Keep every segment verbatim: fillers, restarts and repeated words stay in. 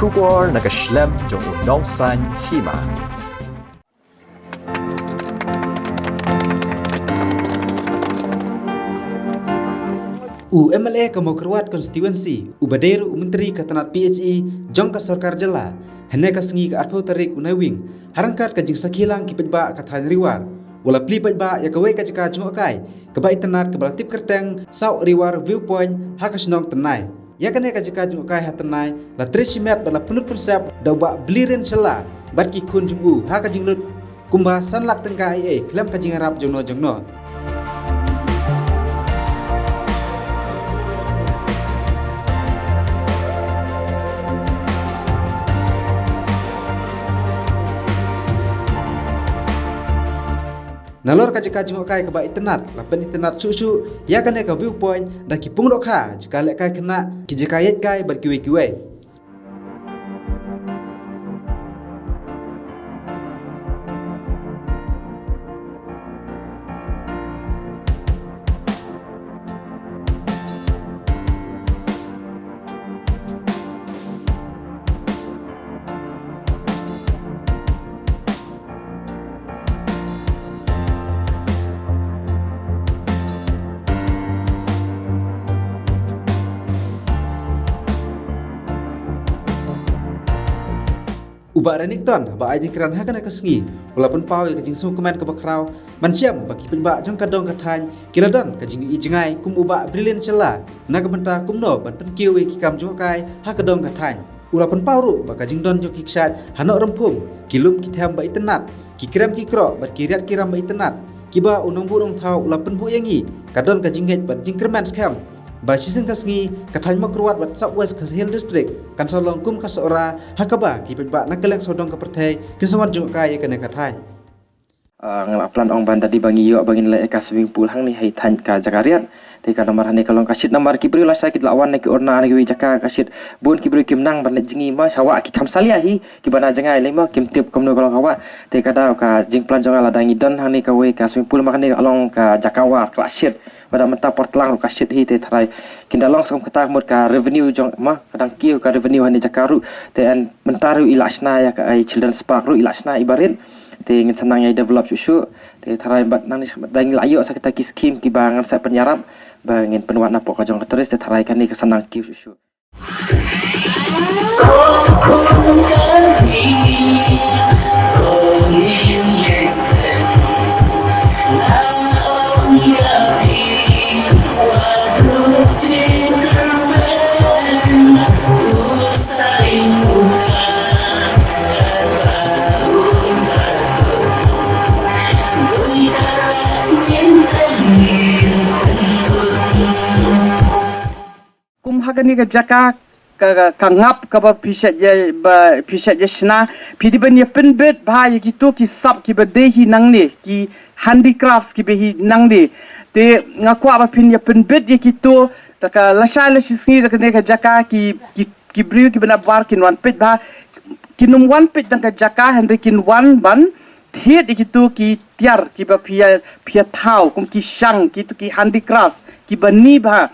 Khubor na ka shlem jong u nongsan hima. U M L A ka Mawkyrwat constituency, u ba dei ruh u myntri ka tnat P H E jong ka sorkar jylla, hynne ka sngi ka arphew tarik u Naiwieng, ha ryngkat ka jingsakhi lang ki paidbah ka thaiñ Riwar, u la plie paidbah ïa kawei ka jaka jngohkai kaba itynnad kaba la tip kyrteng South Riwar View Point ha ka shnong Tynnai. Ïa kane ka jaka jngohkai ha Tynnai la trei shimet bad la pynlut pynsep da u Bah Blirin Shylla bad ki khun jong u ha ka jinglut kumba san lak tyngka ei ei khlem ka jingïarap jongno jongno. Nalor ka jaka jngohkai kaba itynnad, la pynitynnad shuh shuh ïa kane ka view point da ki pung dohkha, jaka lehkai khynnah, ki jaka ïaid kai bad kiwei kiwei. U Bah Renikton, haba ai jingkren ha kane ka sngi, u la pynpaw ïa ka jingsngewkmen kaba khraw ban shem ba ki paidbah jong ka dong ka thaiñ ki la don ka jingïohi jngai kum u Bah Blirin Shylla na ka bynta kumno ban pynkiew ïa ki kam jngohkai ha ka dong ka thaiñ. U la pynpaw ruh ba ka jingdon jong ki kshaid ha Nohrymphum, ki lum ki them ba itynnad, ki krem ki kroh bad ki riat ki ram ba itynnad, kiba u nongbuh nongthaw u la pynbuh ïa ngi, ka don ka jingngeit bad jingkyrmen skhem ba shisien ka sngi ka thaiñ Mawkyrwat bad South West Khasi Hills District kan sa long kum ka Sohra, ha kaba ki paidbah na kylleng sawdong ka pyrthei kin sa wan jngohkai ïa kane ka thaiñ. Ah, nga la plan ong ban da dei ba ngi ïoh ba ngin leh ïa ka swimming pool hangne ha i thaiñ ka jaka riat. Te ka namar hangne ka long ka shit namar ki briew lashai ki la wan na ki urna na kiwei jaka ka shit. Bun ki briew kim nang ban leit jngi ma sha wah ki kham salia hi kiba na jngai lei ma kim tip kumno ka long ka wah. Te ka dei ka jingplan jong nga lada ngi don hangne kawei ka swimming pool ma kane ka long ka jaka war ka la shit. Bad mynta por tlang ruh ka shit hi te tharai kin da long sngewbha kata ka mut ka revenue jong ma ka dang kiew ka revenue hangne jaka ruh. Te en mynta ruh i la shna ïa ka ai children's park ruh i la shna i barit. Te ngin sa nang ïa develop shuh shuh. Te tharai bad nangne da ngi la ïoh sa kita ki scheme kiba ngan sa pynïarap ba ngin pynwad na pok ka jong ka tourist te tharai kane ka sa nang kiew shuh shuh. Kum ha kane ka jaka ka, ka, ka ngap kaba phi shait ïa, ba phi shait ïa shna, phi dei ban ïa pynbit bha ïa kito ki sap kiba dei hi nangne, ki handicrafts kiba hi nangne. Te nga kwah ba phin ïa pynbit ïa kito, da ka lashai lashisngi da kane ka jaka ki, ki, ki briew kiba na bar kin wan peit bha, kin ym wan peit tang ka jaka hynrei kin wan ban thied ïa kito ki tiar kiba phi ïa, phi ïa thaw kum ki shang, kito ki handicrafts kiba ni bha.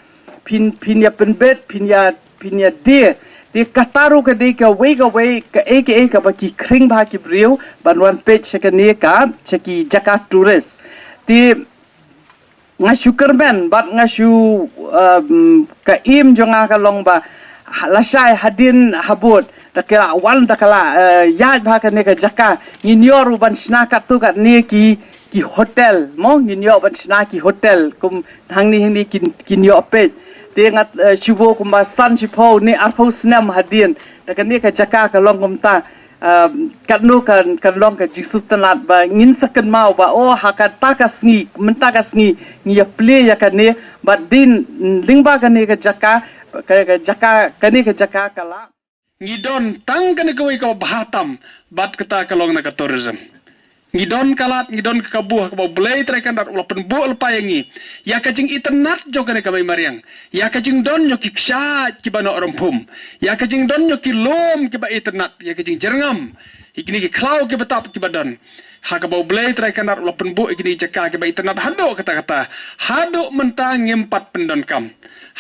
Phin, phin ïa pynbit, phin ïa, phin ïa die. Te kata ruh ka dei kawei kawei kaei kaei kaba ki khring bha ki briew ban wan peit sha kane ka, sha ki jaka tourist. Te nga shu kyrmen bad nga shu, um, ka im jong nga ka long ba ha, lashai hadien habud da ka la wan da ka la, eh, ïaid bha kane ka jaka, ngin ïoh ruh ban shna katto katne ki, ki hotel mo, ngin ïoh ban shna ki hotel kum hangne hangne kin, kin ïoh peit. Te nga, eh, shu buh kumba san shiphew ne arphew snem hadien da kane ka jaka ka long kumta. Um, katno kan, kan long ka jingsngewtynnad ba ngin sa kynmaw ba, oh, ha kata ka sngi, mynta ka sngi ngi ïa plie ïa kane, bad dei lyngba kane ka jaka, ka, ka jaka, kane ka jaka ka la. Ngi don tang kane kawei kaba bha tam bad kata ka long na ka tourism. Ngi don ka lad, ngi don ka kabu ha kaba U Blei Trai Kynrad u la pynbuh lypa ïa ngi ïa ka jingitynnad jong kane ka mei mariang, ïa ka jingdon jong ki kshaid kiba Nohrymphum, ïa ka jingdon jong ki lum kiba itynnad, ïa ka jingjyrngam, ïa kine ki khlaw kiba tap kiba don. ha kaba U Blei Trai Kynrad u la pynbuh ïa kine ki jaka kiba itynnad haduh katta katta. Haduh mynta ngim pat pyndonkam.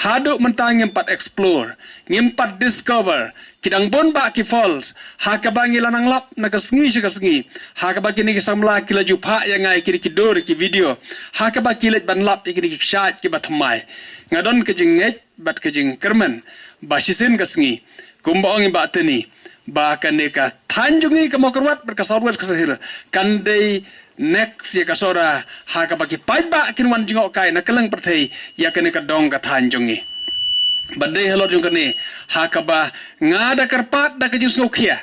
Haduh mynta ngim pat explore, ngim pat discover. Ki dang bun bah ki falls ha kaba ngi la nang lap na ka sngi sha ka sngi, ha kaba kine ki samla ki la ju phah ïa nga ïa kine ki dur ki video, ha kaba ki leit ban lap ïa kine ki kshaid kiba thymmai. Nga don ka jingngeit bad ka jingkyrmen ba shisien ka sngi, kumba ong i Bah Teni, ba kane ka thaiñ jong ngi ka Mawkyrwat bad ka South West Khasi Hills kan dei next ïa ka Sohra ha kaba ki paidbah kin wan jngohkai na kylleng pyrthei ïa kane ka dong ka thaiñ jong ngi. Bad dei halor jong kane ha kaba nga da kyrpad da ka jingsngewkhia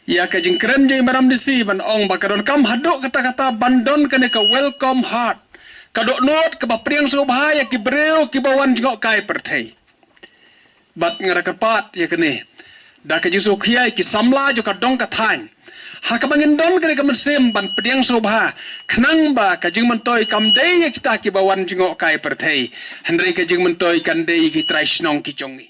ïa ka jingkren jong i Madam D C ban ong ba ka donkam haduh katta katta ban don kane ka welcome heart, ka dohnud kaba pdiang sngewbha ïa ki briew kiba wan jngohkai pyrthei. Bad nga da kyrpad ïa kane da ka jingsngewkhia ïa ki samla jong ka dong ka thaiñ ha kaba ngin don kane ka mynsiem ban pdiang sngewbha, khnang ba ka jingmyntoi kam dei ïa kita kiba wan jngohkai pyrthei, hynrei ka jingmyntoi kan dei ïa ki trai shnong ki jong ngi.